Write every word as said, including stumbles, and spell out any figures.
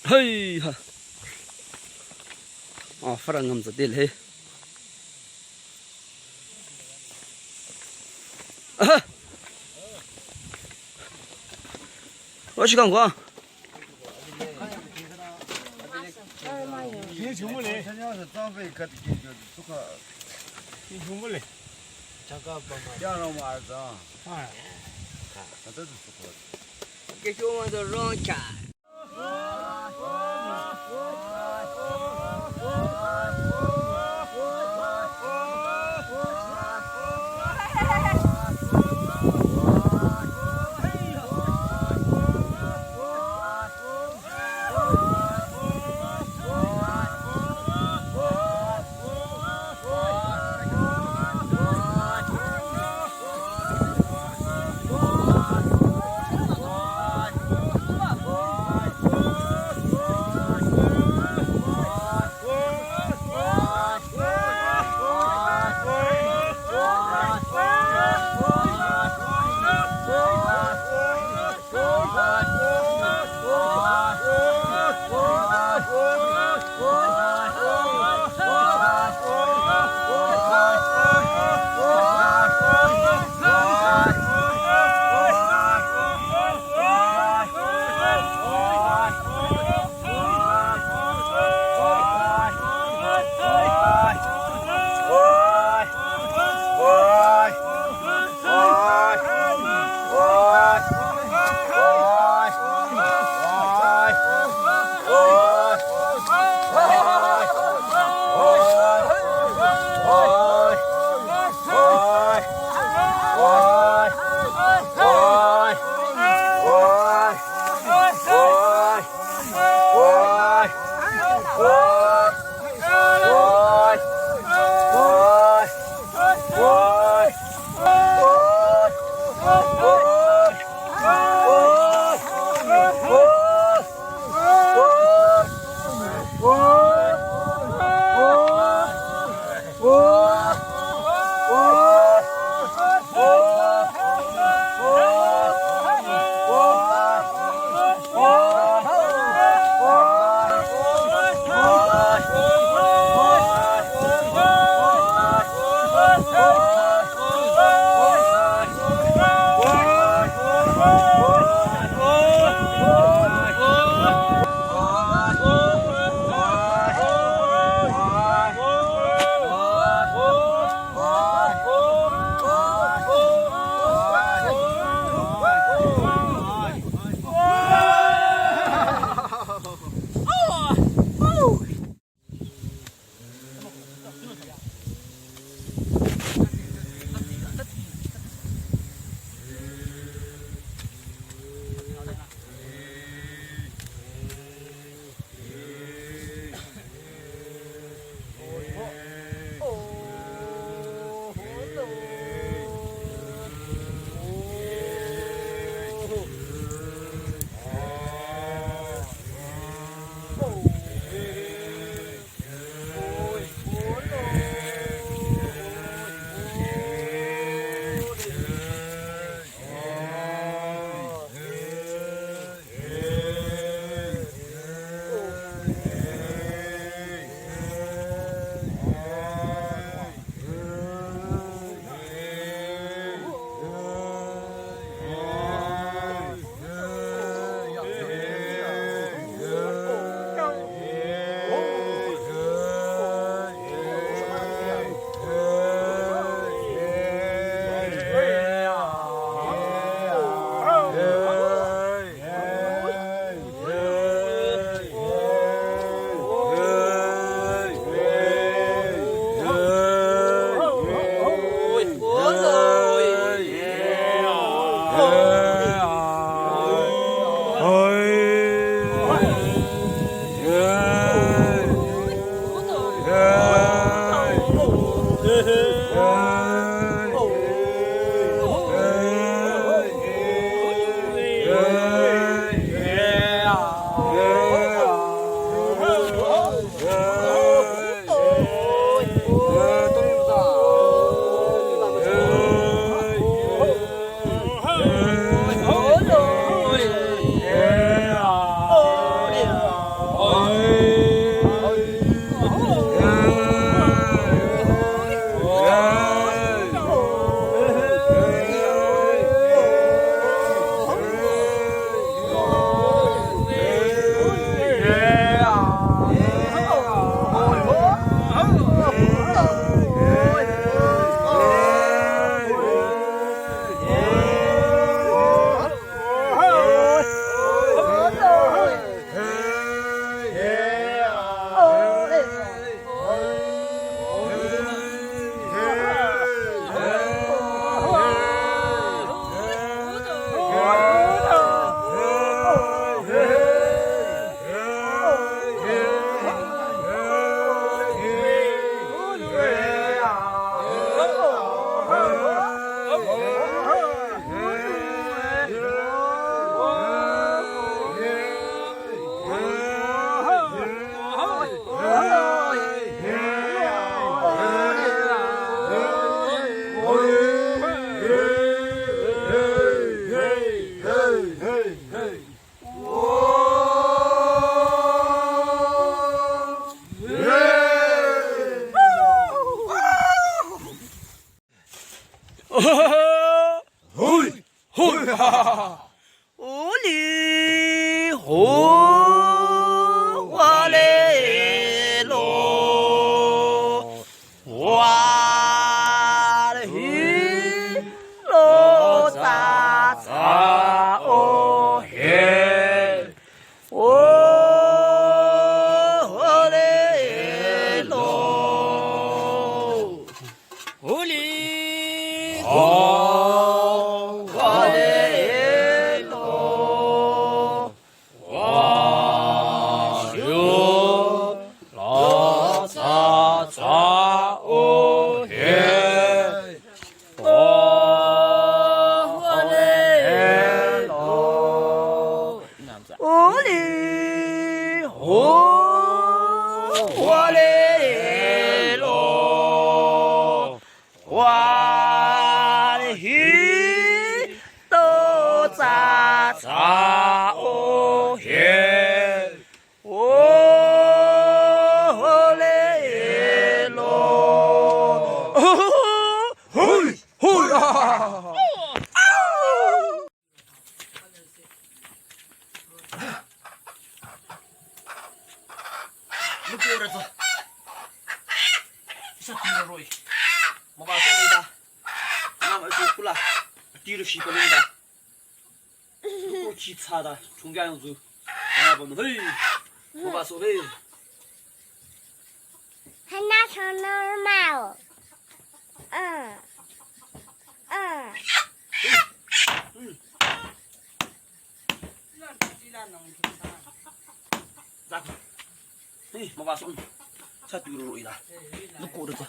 Hey ha. Ah, fara ngam za del he. Aha. Wa shi kang kwa. Hui! Hui! Oli ho wale lo. Wale hi lo tsa tsa o he. O wale lo. Oli ho wale lo. Wa shu la tsa tsa o he. O wale lo. Oli ho wale lo. Wale hi to tsa tsa o he. O wale lo. Hui, hui. Lukyo re tso. Isa tiro roi. Maba so ida. Nama so kula. Tiro shi ko ida. Lukyo chi tsa da. Chungya yong zu. Ana bon hei. Maba so hei. Hana so normal. Uh. Uh. Zak. Hei, maba so. Sa tiro ida. Lukyo re tso.